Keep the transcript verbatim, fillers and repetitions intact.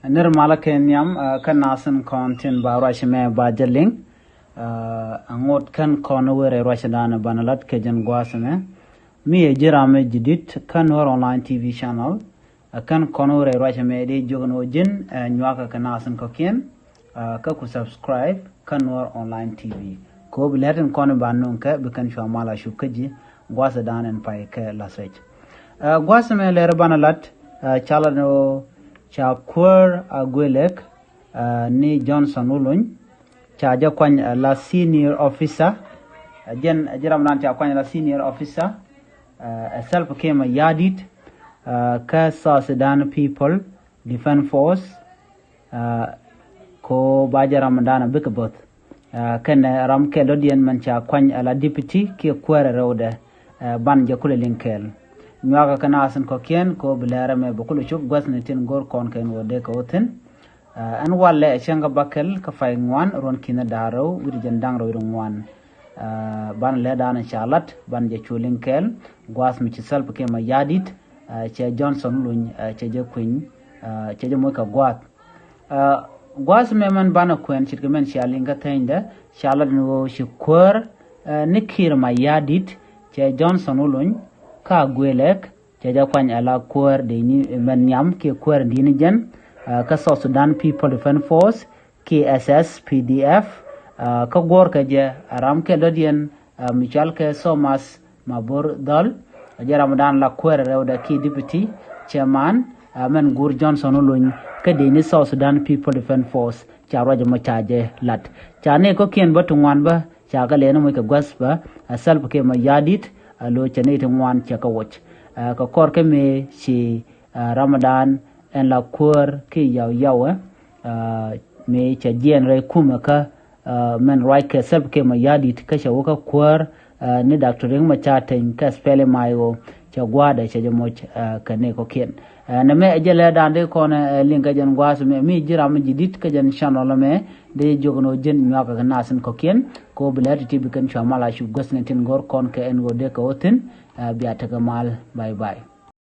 Nir malä kɛ nhiam, ah, kä nasin kɔn tin ba ruac mɛ ba jɛ liŋ. Ah, aŋot kän kɔn wä rɛy ruac dan banɛ lat kɛ jɛn gua̱a̱th mɛ. Mi ɛ ji̱ ram mɛ jidit kä Nuer Online T V channel. Ah, kän kɔn wä rɛy ruac mɛ di jiök ni wä ji̱n, ah, nyuakä kɛ nasin kɔ̱kiɛn. Ah, kä ku subscribe kä Nuer Online T V. Kɛ wä bi lɛr tin kɔn ba nuŋ kɛ bi kɛn cua mal a cup kä ji̱ gua̱a̱th dan ɛn pay kɛ la sɛc. Ah, gua̱a̱th mɛ lɛr banɛ lat, ah, ca lat ni wä ca kuäär a guilek, ah, ni Johnson Wuluny, ca jɛ kuany, ah, la senior officer, ah, jɛn, ah, ji̱ ram dan ca kuany la senior officer, ah, ɛ Salva Kiir Mayardit, ah, kä South Sudan People Defense Force, ah, ko ba jɛ ram dan a bikɛ both. Ah, kɛnɛ ram kɛl dɔ̱diɛn mɛn ca kuany a la deputy kiɛ kuäärɛ rɛwdɛ, ah, ban jɛ kulɛ liŋ kɛɛl. Nyuakä kɛ nasin kɔ̱kiɛn ko bi lɛrɛ mɛ bɛ kulɛ cop gua̱thni tin go̱r kɔn kɛn wä dee kɛ wä thi̱n. Ah, ɛn walɛ ɛ cäŋ kä bäkɛl kä pay ŋuan ruɔ̱n ki̱n da̱ŋ rɛw wi̱cdɛ jiɛn da̱ŋ rɛw wi̱cdɛ ŋuan. Ah, ban lɛ da̱a̱n ca lat ban jɛ cu liŋ kɛɛl gua̱a̱th mi ci Salva Kiir Mayardit, ah, cɛ Johnson Wuluny, ah, cɛ jɛ kui̱ny, ah, cɛ jɛ moc kɛ gua̱a̱th. Ah, gua̱a̱th mɛ mɛn banɛ kuɛn ce̱tkɛ mɛn cia liŋ kä thɛnydɛ, ca lat ni ɣöö ci kuäär, ah, ni Kiir Mayardit, cɛ Johnson Wuluny, kä a guilek, cɛ jɛ kuany a la kuäär dee ni mɛn nhiam kiɛ kuäär dee ni jɛn, ah, kä South Sudan People Defense Force, kiɛ S S P D F, ah, kä guɔ̱ɔ̱rkɛ jɛ a ram kɛl dɔ̱diɛn, ah, mi cɔalkɛ Thomas Mabor Dhɔl, a jɛ ram dan la kuäärɛ rɛwdɛ kiɛ deputy chairman, ah, mɛn guur Johnson Wuluny, kä dee ni South Sudan People Defense Force, ca ruac mɔ ca jɛ lat. Ca ni kɔ̱kiɛn bä ti ŋuan bä, ca kɛ lɛn moc kɛ gua̱th bä, a Salva Kiir Mayardit, a lo̱c cɛ ni ti ŋuan cɛ kɛ woc. Ah, kɛ kɔr kä mëë ci, ah, ram dan ɛn la kuäär kiɛ yaw yawɛ, ah, mëë cɛ jiɛn rɛy kumɛ kä, ah, mɛn ruac kɛ Salva Kiir Mayardit kä cɛ wä kä kuäär, ah, ni Doctor Riek Machar Teny kä SPLM IO cɛ gua̱a̱dɛ cɛ jɛ moc, ah, kɛ ni kɔ̱kiɛn. Ah, nɛ mɛ ɛ jɛ lɛ dan di kɔn, eh, liŋ kä jɛn gua̱a̱th mɛ mi ji̱ ram mi ji̱ dit kä jɛn channel mɛ di jiök ni wä ji̱n nyuakä kɛ nasin kɔ̱kiɛn. Ko bi lɛ ti ti bi kɛn cua mal a cup gua̱thni tin go̱r kɔn kɛ ɛn wä dee kɛ wä thi̱n, ah, bia tekɛ mal. Bye bye.